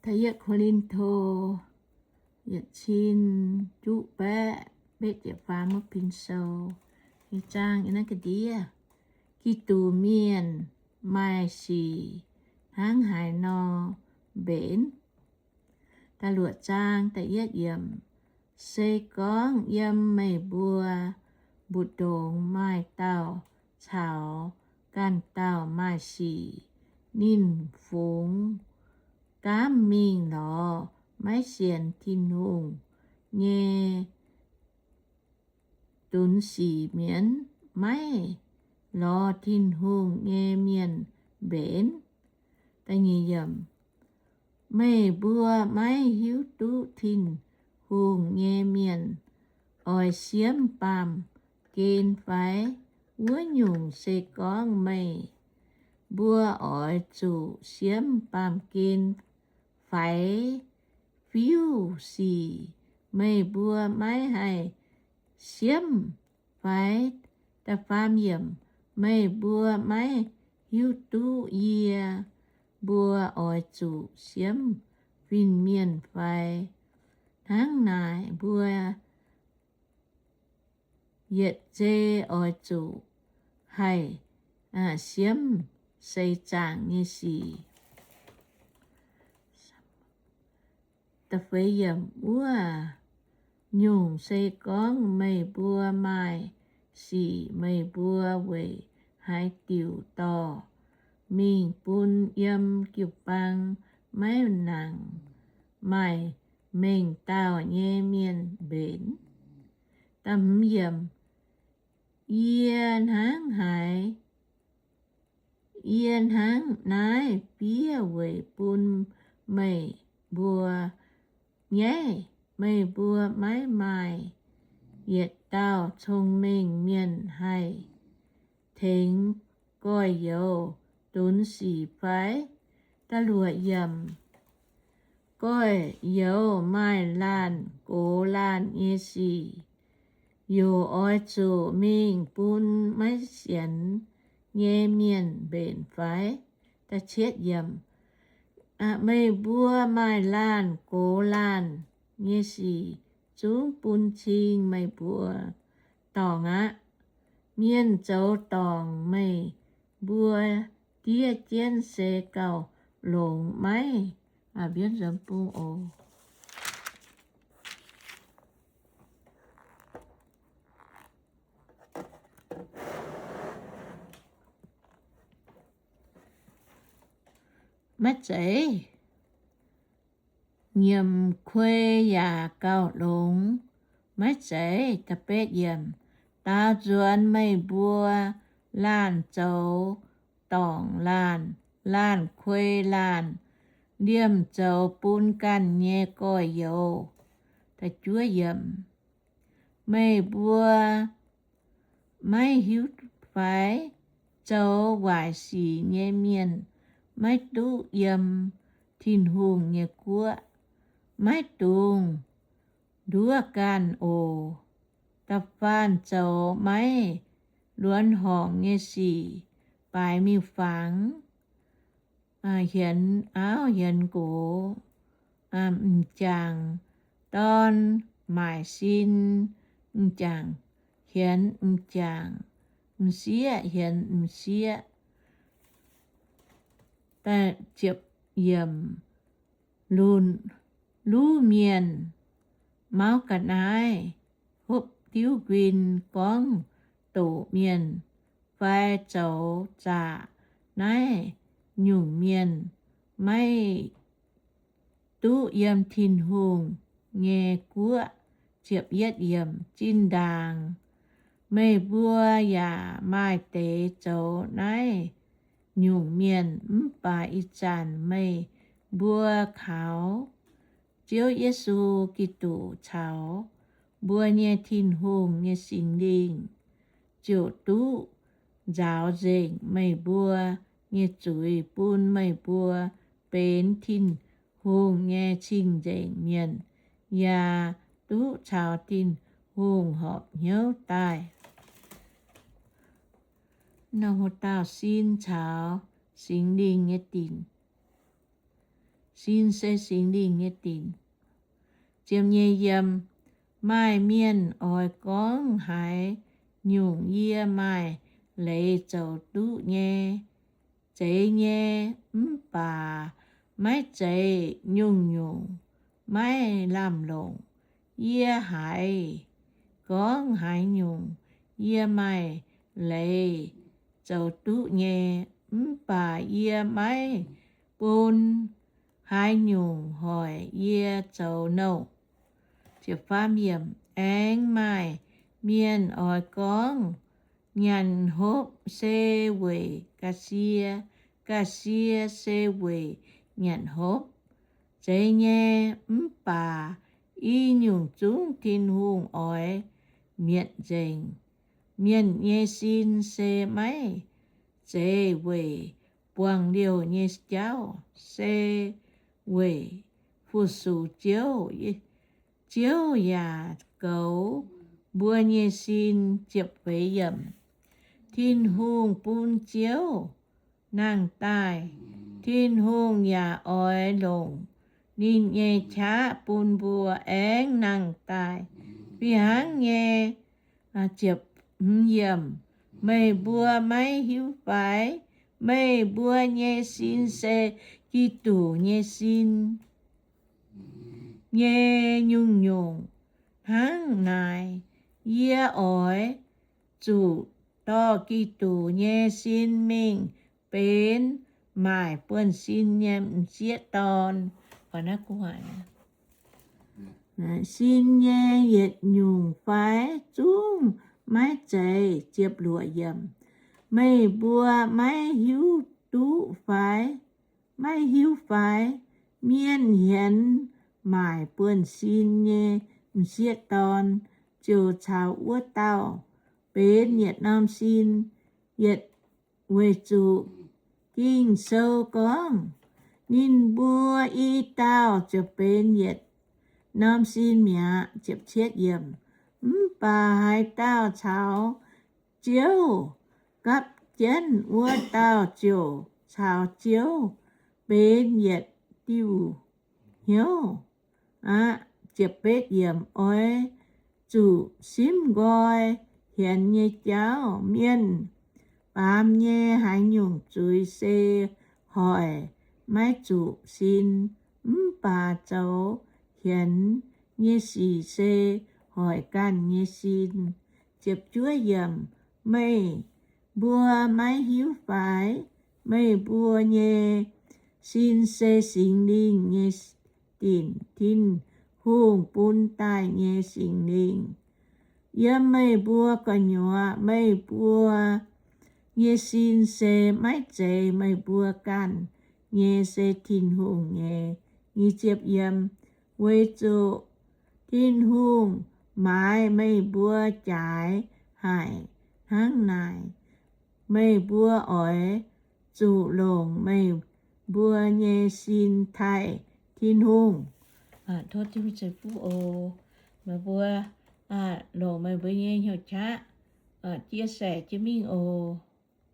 Da'yietv Ko^lin^to yietc cin juqv baeqv betv ziepc faam wuov pin sou. Ih zaang yiem naaiv ga'ndiev. Giduc mienh maaih sic hnangv haaix nor mbenc. Da'luoqc zaang da'yietv yiemc. Se gorngv yiem meih mbuo mbu'ndongx maaih dauh caux ganh dauh maaih sic, ninh fungx gaamv mingh lorz maiv sienx Tin-Hungh nyei dunx sic mienh, maiv lorz Tin-Hungh nyei mienh mbenc. Meih mbuo maiv hiuv duqv Tin-Hungh nyei mienh oix siemv baamh gen fai? Wuov nyungc, se gorngv meih mbuo oix zuqc siemv baamh gen fai fiuv sic, meih mbuo maiv haih siemv fai? Da'faam yiemc. Meih mbuo maiv hiuv duqv yie mbuo oix zuqc siemv fin-mienh fai? Hnangv naaic, mbuo yietc zei oix zuqc haih siemv seix zaangc nyei sic. Wuov nyungc, se gorngv meih mbuo maaih sic, meih mbuo weic haaix diuc dorh mingh bun yiem jiu-baang maiv nangc maaih mengh dauh nyei mienh mbenc? Yie hnangv haaix, yie hnangv naaiv fiev weic bun meih mbuo nyaiv. Meih mbuo maiv maaih yietc dauh cong-mengh mienh haih tengx gorx-youz dunx sic fai? Gorx-youz maaih laanh gox laanh nyei sic, yaac oix zuqc mingh bun maiv sienx nyei mienh mbenc fai? Meih mbuo maaih laanh gox laanh nyei sic zungv bun cing meih mbuo dorngc aqv. Mienh zoux dorngc meih mbuo diev jienv se gauh longx maiv? Maiv zeiz. Nyiemc kuei yaac gauh longx. Maiv zeiz. Daaux nzuonx meih mbuo laanh zoux dorngc laanh, laanh kuei laanh, liemh zoux bun ganh nyei gorx-youz. Meih mbuo maiv hiuv fai? Zoux waaic sic nyei mienh maiv duqv yiem Tin-Hungh nyei guoqv. Maiv dungx nduov ganh oc. Da'faanh zoux maiv luonx horngc nyei sic, baaix miuc-fangx, hienx auv hienx nqox, m'jangc dorn maaic sin, m'jangc hienx m'jangc, m'sieqv hienx m'sieqv. Lunc luv mienh mauv ga'naaiv, hopv diuv nquin, gorngv doqc mienh fai zoux zaqc naaiv nyungc mienh maiv duqv yiem Tin-Hungh nyei guoqv. Zinh ndaangc meih mbuo yaac maaih deix zoux naaiv nyungc mienh, mv baac ih zanc meih mbuo kaux Ziouv Yesu Giduc caux mbuo nyei Tin-Hungh nyei Singx Lingh ziouc duqv nzaaux nzengc meih mbuo nyei zuiz, bun meih mbuo benx Tin-Hungh nyei cing-nzengc mienh, yaac duqv caux Tin-Hungh horpc hnyouv daaih. Nor, dauh sin caux Singx Lingh nyei dinc. sin se Singx Lingh nyei dinc. Ziepc nyeic yiem, maaih mienh oix gorngv haaix nyungc yie maaih leiz zoux duqv nyei, zeiz nyei, mv baac maiv zeiz nyungc-nyungc maiv lamh longc. Yie haiz gorngv haaix nyungc yie maaih leiz zoux duqv nyei, mv baac yie maiv bun haaix nyungc hoic yie zoux nouh. Aengx maaih mienh oix gorngv, nyanc hopv se weic ga'sie, ga'sie se weic nyanc hopv. Zeiz nyei, mv baac i nyungc zungv Tin-Hungh oix mietc nzengc. Mienh nyei sin se maiv zeiz weic buangh liouh nyei jauv, se weic fu-sux Ziouv. Ziouv yaac goux mbuo nyei sin. Ziepc feix yiem, Tin-Hungh bun Ziouv nangh daaih. Tin-Hungh yaac oix longc ninh nyei qaqv bun mbuo aengx nangh daaih. Fih hnangv nyei, ziepc hmz yiem, meih mbuo maiv hiuv fai? Meih mbuo nyei sin se Giduc nyei sin nyei nyungc-nyungc. Hnangv naaic, yie oix zuqc dorh Giduc nyei sin mingh benx maaic buonv-sin nyei m'sieqv dorn. Sin nyei yietc nyungc fai? Zungv maiv zeiz. Ziepc luoqc yiem, meih mbuo maiv hiuv duqv fai? Maiv hiuv fai? Mienh hienx maaic buonv-sin nyei m'sieqv dorn ziouc caux wuov dauh benx yietc norm sin. Yietc, weic zuqc Ging-Sou gorngv, ninh mbuo i dauh ziouc benx yietc norm sin mi'aqv. Mv baac haaix dauh caux Ziouv gapv jienv, wuov dauh ziouc caux Ziouv benx yietc diuh hnyouv aqv. Oix zuqc simv nqoi hienx nyei jauv. Mienh baamz nyei haaix nyungc zuiz se hoic maiv zuqc sin, mv baac zoux hienx nyei sic se hoic ganh nyei sin. Meih mbuo maiv hiuv fai? Meih mbuo nyei sin se Singx Lingh nyei dinc, Tin-Hungh bun daaih nyei Singx Lingh yiem meih mbuo gu'nyuoz. Meih mbuo nyei sin se maiv zeiz meih mbuo ganh nyei, se Tin-Hungh nyei. Weic zuqc Tin-Hungh maaiz meih mbuo jaaix haic hnangv naaic, meih mbuo oix zuqc longc meih mbuo nyei sin taaih Tin-Hungh. Tov Tin-Hungh ceix fuqv oc. Meih mbuo longc meih mbuo nyei hnyouv qaqv chia sẻ jienv mingh oc.